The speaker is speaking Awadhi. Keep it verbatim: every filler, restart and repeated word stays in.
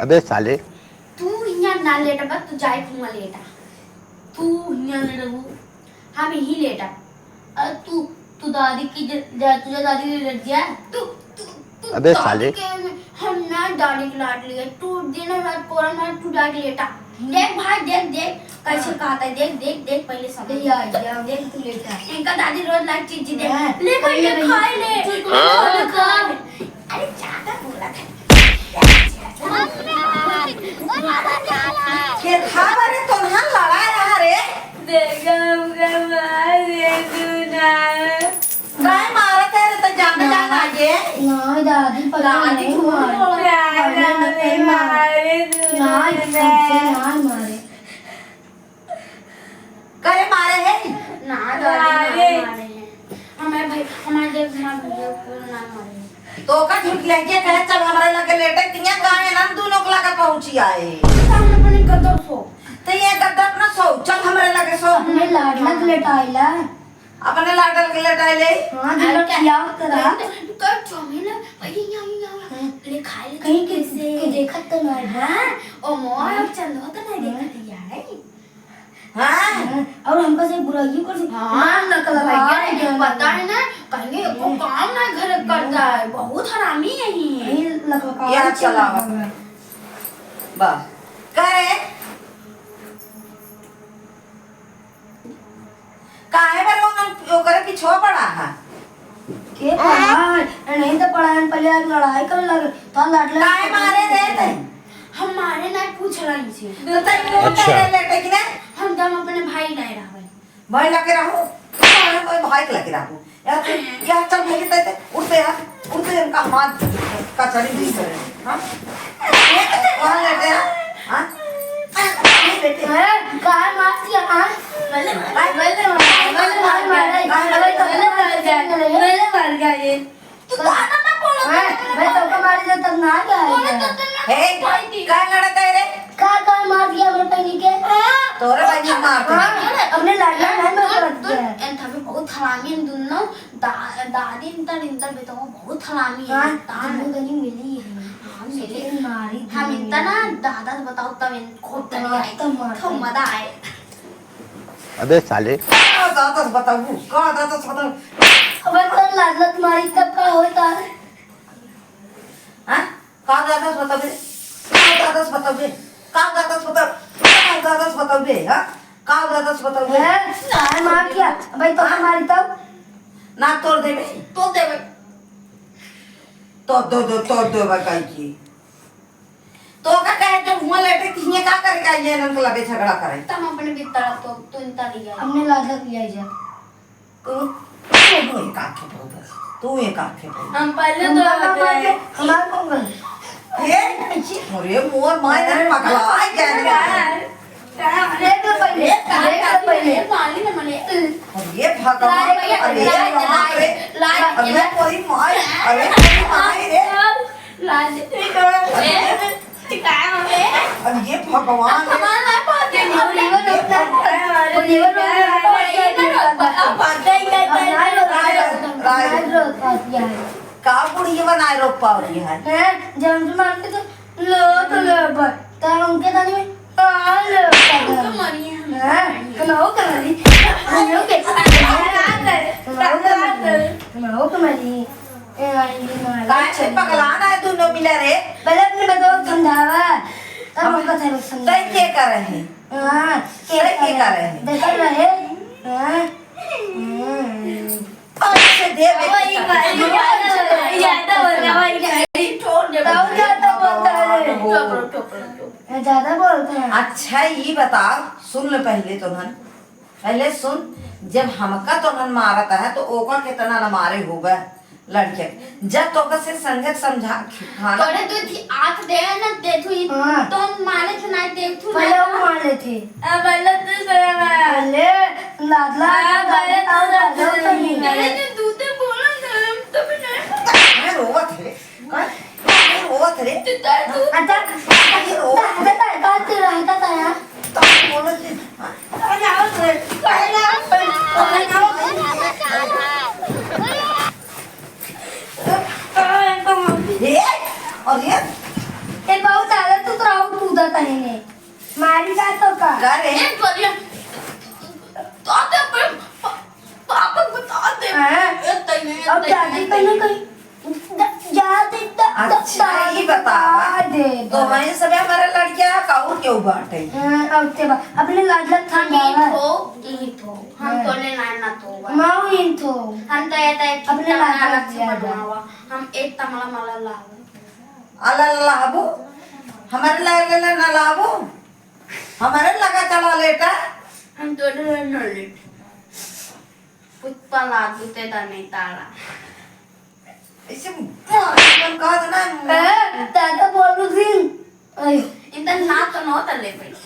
अबे साले। तू हियाँ ना लेटबा, तू जाए हुआँ लेटा। तू हियाँ लेटबू, हम यहीं लेटा। अरे तू, तू दादी की ज-, जा, तुझे दादी की लेट दिया। तू, तू, तू अबे दादी साले। के हम ना दादी की लाड लिए। तू दिन रात कोरा में तू जाके लेटा। देख भाई, देख, देख, कैसे हाँ। कहता है, देख, देख, देख, पहले समझ। या, या, देख, तू लेटा। इनका दादी रोज लाइट चीज दे। हाँ। ले, पहले पहले भैया। खाए ले। तू हाँ। पहले खा ले। अरे, ज्यादा बोला था। के था बारे तोन्हा लड़ा रहा रे। देखा हमका मार दे तू ना। काय मारत है रे, तो जाने जान आगे। ना दादी, पता दादी नहीं झूठ मार। बोल रहा है। पहले ना नहीं मार। मारे तू ना, ना। इससे ना मारे। करे मारे है? ना, दादी, ना मारे। मारे हैं। हमारे भाई, हमारे देख, हमारे भैया को ना मारे। तो का झूठ लहजे कहे, "चल, हमारे लगे लेटे, तिया का है ना, दोनों को लगा पहुंची आए।" तो हम अपने गद्दर सो। तो ये गद्दर अपना सो, "चल, हमारे लगे सो।" अपने लाडला के लेटाइला। अपने लाडल के लेटाइले। हाँ, जो अरे लोग क्या? खियाओ तो रहा। तो, तो चौमिन, भैया, यहाँ, यहाँ, यहाँ। हाँ। ले खा ले कहीं के, कैसे? के देखत तो नहीं है। हाँ, ओ मोर, हाँ। चंदो तो नहीं हाँ। देखत यार। हाँ। हाँ, और हमका से बुराइयों कर से हाँ, मार ना कलर भैया, आ गया। पता है ना, कहीं एको हाँ। काम ना घर करता है, बहुत हरामी है ये। यही लकलका यार चला। बस। करे? काहे बर वो हम ओकरे पिछुआ पड़ा है? के पढ़ाए? ए, नहीं तो पढ़ाए, पहले आज लड़ाई करे लगे, तो लड़ लड़ काहे मारे रे तै? हम मारे ना, पूछ रही थी। तो तै क्यों अच्छा। मारे लेटे कि ना? हम तो हम अपने भाई नहीं रहे। भाई लगे रहो, भाई, भाई के लगे रहो। यार, तू, यार, चल, भाई, तै, तै, उठते यार, उठते इनका हाथ कचरी दी करे, हाँ? वहाँ लेटे हैं, हाँ? नहीं लेटे। ए, काहे मार दिया, हाँ? बल्ले, बल्ले, बल्ले मार, बल्ले मार, बल्ले मार, बल्ले मार, बल्ले मार गया ये। तू तो आना ना बोलो, ए, तो मैं तो का मारी जो तब ना आ गया बोलो है। तो तब ना हे, भाई दी। का लड़त है रे? का, का मार दिया हमरे बहिनी के? हाँ। तोरे बहिनी मार दे। हाँ, अपने लड़ना नहीं मैं तू, कर तू, दिया। एन तभी बहुत हरामी इन दोनों। दा-, दादी इंतर, इंतर बेटवा बहुत हरामी है, हाँ, तान। दोनों जनी मिली है। हाँ, मिली। मारी हम दोनों इंतर ना, मिली। दादा से बताओ तब इन खूब हाँ, तनी आई। तब मार खूब दे। मजा आए। अबे साले। का दादा से बताऊ? का दादा से बताऊ? अबे तो लाज लग मारी तब का होता है? हाँ? का दादा से बताबे? का दादा से बताबे? का दादा से बताबे? का दादा से बताबे? हाँ? का दादा से बताबे? ए, काहे मार किया? भाई, तो हाँ? मारी तब? ना तोड़ देबे। तोड़ देबे। तोड़ दो, दो, तोड़ दो, भाई, काहे की? तो का कहे, जब हुआ लेटे, तिहिए का करे का, ये नन के लगे झगड़ा करे? तब अपने भीतर तो, तू इनता लिया। अपने लाज लग लिया जा। तू, तू एक आंखें पर बस, तू एक आंखें पर। हम पहले हम तो पहले आते हैं। हमारे कौन गए? ये, अरे मोर माय ना पगला, आ गया रे। देख लो पहले, ये कहाँ देख लो का पहले। ये माली ना मले। अरे भगवान, लाज, अरे लाज, बाप रे। लाज, अरे लाज। कोई माय, अरे कोई माय रे। लाज। अरे अब ये भगवान है। भगवान ना पहुंचे, अब ये भगवान है। अब ये ना रोक पा-, अब भाग जाएगा, अब ना रोक पाएगा। राय, राय, राय। का बुढ़िया बनाए रोक पाओ रही है? हैं? जब हमसे मारते तो लो तो लो पर, तब उनके दानी में हाँ, लो पर। हमको मारिए, हमको हैं? मारिए। हम आओ कमाली, हम आओ के, हम आओ कमाली, हम आओ कमाली। ए, आई, ये मारा काहे से चली। पगलाना है दोनों मिला रे? पहले अपने बताओ समझावा, तब हम हमका समझ तै के करे है? हाँ, के तै के करे? करे है? देखल रहे? हाँ। हम्म। और से दे दे। वही बात, ज्यादा बोल रहा, वही बात। छोड़ दे। तब ज्यादा बोलता है। चुप रहो, चुप रहो, चुप। ज्यादा बोलते हैं। अच्छा, ये बताओ, सुन लो पहले तो ना। पहले सुन, जब हमका तोहन मारत है, तो ओका कितना न मारे होगा लड़के के। जब तोका से संगत समझा, खाना तोरे दू थी आंख दे ना, दे थू ई, हाँ। तो हम मारे थे ना, देख थू पहले ना। वो मार लेते। अब पहले तो सर मार। पहले लाडला हाँ, पहले तो लाडला लाडला लाडला नहीं। पहले तो दूते बोला ना, हम तो भी नहीं। मैं रोवत है। काय? काय रोवत रे? अच्छा, ये रोवत रे? काय, काय, काय ते रहता था यार? तो बोलो जी। हाँ? अरे, आओ रे। अरे, आओ रे। ए, और ये? ए, बहुत आदत तू नहीं, नहीं। मारी का तो का? का रे? ए, बढ़िया। तो आते अपन पा-, पापा बता दे। हाँ। ए, तैने, अब तैने, दादी तैने। कहीं, कहीं जा, जा दे, द-, द-, अच्छा, दादी ये बतावा। बता दे, तो बता। वहीं सबे हमारा लड़किया है, का और केहू बाटे? हाँ, अब ते बा-, अपने लाडला हम थान ईत बाबा। हो, ईत हो। हम हाँ। तोले ना, ना तो बा। माऊ ईत हो। हम तो ये तो एक अपने तमला लाडला अलग से दिया बा। बनवावा। हम एक तमला माला लावा। अला लाबू, हमारे ला ले ले ना लाबू, हमारे लगा चला लेटा। हम तो डर न लेट। पुष्पा लागू ते दा नहीं तारा। ऐसे मार, हम कहा था ना। ए, दादा बोलू सिंह। अयो। इनका ना तो नो तले पे।